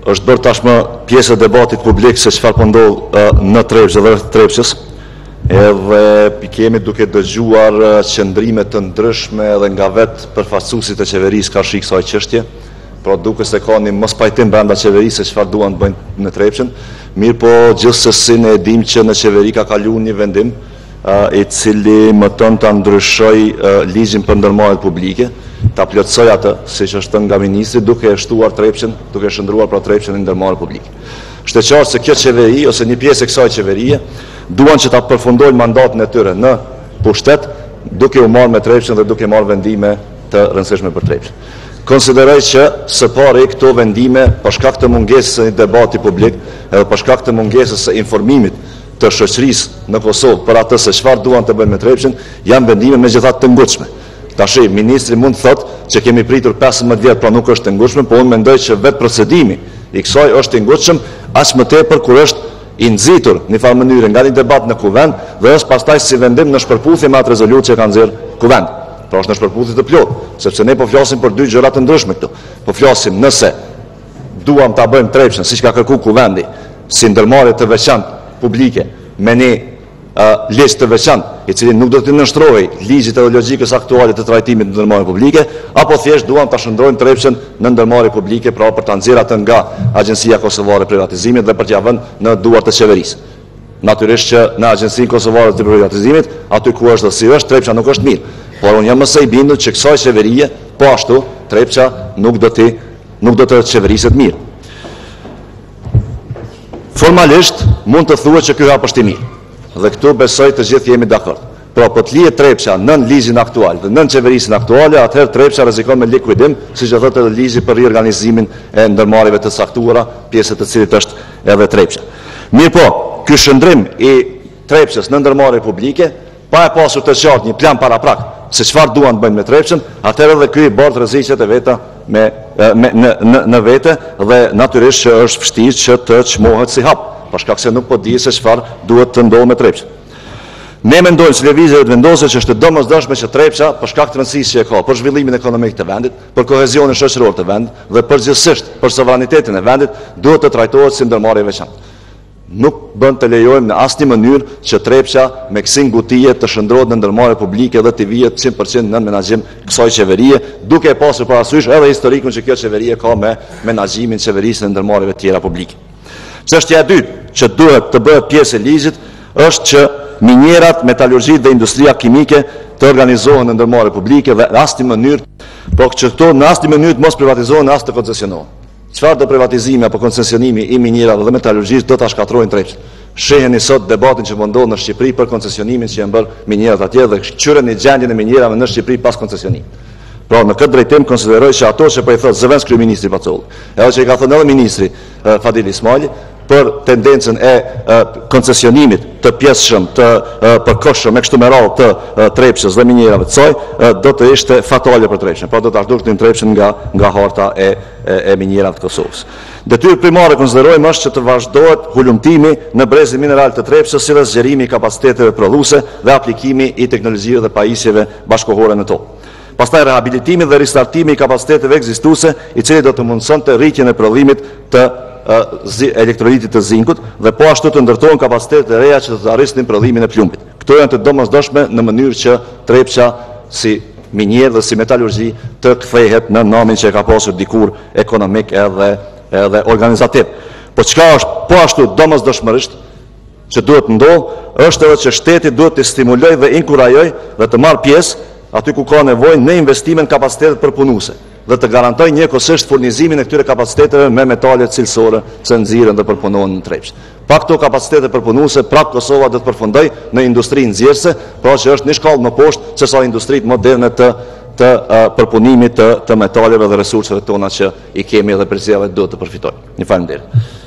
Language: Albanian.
Është bërë tashmë pjesë e debatit publik se çfarë po ndodh në Trepçë dhe rreth Trepçës, edhe jemi duke dëgjuar qëndrime të ndryshme edhe nga vetë përfaqësuesit e qeverisë karshi kësaj çështje. Pra duket se ka një mospajtim brenda qeverisë se çfarë duan të bëjnë me Trepçën. Mirëpo, gjithsesi ne e dimë që në qeveri ka kaluar një vendim i cili mëton ta ndryshojë ligjin për ndërmarrjet publike, ta plotësojë atë, siç është thënë nga ministri, duke e shtuar Trepçën, duke e shndërruar pra Trepçën në ndërmarrje publike. Është e qartë se kjo qeveri ose një pjesë e kësaj qeverie duan që ta përfundojnë mandatin e tyre në pushtet duke u marrë me Trepçën dhe duke marrë vendime të rëndësishme për Trepçën. Konsideroj që së pari këto vendime për shkak të mungesës së një debati publik edhe për shkak të mungesës së informimit të shoqërisë në Kosovë për atë se çfarë duan të bëjnë me Trepçën, janë vendime megjithatë të ngutshme. Tashi, ministri mund të thotë që kemi pritur 15 vjet, pra nuk është e ngutshme, po unë mendoj që vetë procedimi i kësaj është i ngutshëm, aq më tepër kur është i nxitur në një farë mënyre nga një debat në Kuvend dhe është pastaj si vendim në shpërputhje me atë rezolutë që e ka nxjerrë Kuvendi. Pra është në shpërputhje të plotë, sepse ne po flasim për dy gjëra të ndryshme këtu. Po flasim nëse duam ta bëjmë Trepçën, siç ka kërkuar Kuvendi, si ndërmarrje të veçantë publike me një ligj të veçantë, i cili nuk do t'i nënshtrohej ligjit edhe logjikës aktuale të trajtimit të ndërmarrjeve publike, apo thjesht duam ta shndërrojmë Trepçën në ndërmarrje publike, pra për ta nxjerrë atë nga Agjencia Kosovare e Privatizimit dhe për t'ia vënë në duart e qeverisë. Natyrisht që në Agjencinë Kosovare të Privatizimit, aty ku është dhe si është, Trepça nuk është mirë. Por unë jam më se i bindur që kësaj qeverie, po ashtu, Trepça nuk do t'i nuk do të qeveriset mirë. Formalisht mund të thuhet që ky hap është i mirë. Dhe këtu besoj të gjithë jemi dakord. Pra po të lihet Trepça nën ligjin aktual dhe nën qeverisjen aktuale, atëherë Trepça rrezikon me likuidim, siç e thotë edhe ligji për riorganizimin e ndërmarrjeve të caktuara, pjesë e të cilit është edhe Trepça. Mirëpo, ky shndërrim i Trepçës në ndërmarrje publike, pa e pasur të qartë një plan paraprak se çfarë duan të bëjnë me Trepçën, atëherë edhe ky i bart rreziqet e veta me, me në, në, në vete dhe natyrisht që është vështirë që të çmohet si hap, për shkak se nuk po dihet se çfarë duhet të ndodhë me Trepçën. Ne mendojmë si Lëvizje Vetëvendosje që është e domosdoshme që Trepça, për shkak të rëndësisë që e ka për zhvillimin ekonomik të vendit, për kohezionin shoqëror të vendit dhe përgjithësisht për sovranitetin e vendit, duhet të trajtohet si ndërmarrje e veçantë. Nuk bën të lejojmë në asnjë mënyrë që Trepça me kësi ngutie të shndërrohet në ndërmarrje publike dhe t'i vihet 100% nën menaxhim kësaj qeverie, duke e pasur parasysh edhe historikun që kjo qeveri e ka me menaxhimin, qeverisjen e ndërmarrjeve tjera publike. Çështja e dytë që duhet të bëhet pjesë e ligjit është që minierat, metalurgjitë dhe industria kimike të organizohen në ndërmarrje publike dhe në asnjë mënyrë, po që këto në asnjë mënyrë të mos privatizohen as të koncesionohen. Çfarëdo privatizimi apo koncesionimi i minierave dhe metalurgjisë do ta shkatërrojnë Trepçën. Shiheni sot debatin që po ndodh në Shqipëri për koncesionimin që janë bërë minierat atje dhe kqyreni gjendjen e minierave në Shqipëri pas koncesionimit. Pra në këtë drejtim konsideroj që ato që po i thotë zëvendëskryeministri Pacolli, edhe që i ka thënë edhe ministri Fadil Ismajli, për tendencën e koncesionimit të pjesshëm, të përkohshëm e kështu me radhë të Trepçës dhe minierave të saj, do të ishte fatale për Trepçën. Pra do ta zhduknin Trepçën nga nga harta e e minierave të Kosovës. Detyrë primare konsiderojmë është që të vazhdohet hulumtimi në brezin mineral të Trepçës si dhe zgjerimi i kapaciteteve prodhuese dhe aplikimi i teknologjive dhe pajisjeve bashkëkohore në to. Pastaj rehabilitimi dhe ristartimi i kapaciteteve ekzistuese, i cili do të mundësonte rritjen e prodhimit të elektrolitit të zinkut dhe po ashtu të ndërtohen kapacitetet e reja që do të rrisnin prodhimin e plumbit. Këto janë të domosdoshme në mënyrë që Trepça si minierë dhe si metalurgji të kthehet në namin që e ka pasur dikur ekonomik edhe edhe organizativ. Po çka është po ashtu domosdoshmërisht që duhet të ndodhë, është edhe që shteti duhet të stimulojë dhe inkurajojë dhe të marrë pjesë aty ku ka nevojë në investime në kapacitetet përpunuese dhe të garantojë njëkohësisht furnizimin e këtyre kapaciteteve me metale cilësore që nxirren dhe përpunohen në Trepçë. Pa këto kapacitete përpunuese, prapë Kosova do të përfundojë në industri nxjerrëse, pra që është një shkallë më poshtë se sa industritë moderne të të përpunimit të, të metaleve dhe resurseve tona që i kemi dhe prej cilave duhet të përfitojmë. Ju faleminderit.